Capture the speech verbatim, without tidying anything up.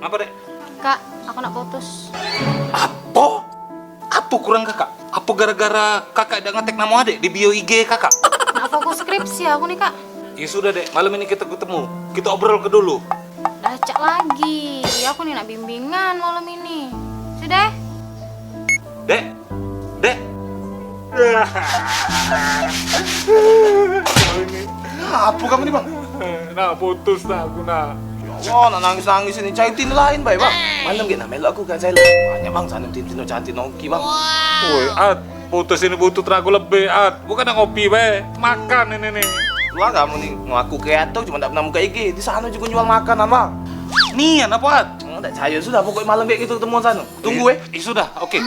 Apo, Dek? Kak, aku nak putus. Apo? Apo kurang kakak? Apo gara-gara kakak dak ngetek namo adek di bio I G kakak? Nak fokus skripsi aku ni, Kak. Ya sudah, Dek, malam ini kita ketemu. Kita obrol ke dulu. Dah cak lagi. Aku ni nak bimbingan malam ini. Sudah? Dek. Dek. Apo kamu ni, Bang? Nak putus nak aku, nak. Ya Allah, nak nangis-nangis ini. Cari tino lain bae, Bang. Malam gek nak melok aku kan saya. Banyak, Bang, sano tino-tino cantik nongki, Bang. Woi, At, putus ini butuh tenaga lebih, At. Bukan nak ngopi bae. Makan ini nih. Wah, kamu ni ngaku kreator cuma dak pernah buka I G. Di sano juga jual makanan, Bang. Nian apo, At? Hmm, dak percaya sudah, pokoknya malam gek kita ketemuan sano. Tunggu, eh. Ih, sudah, oke.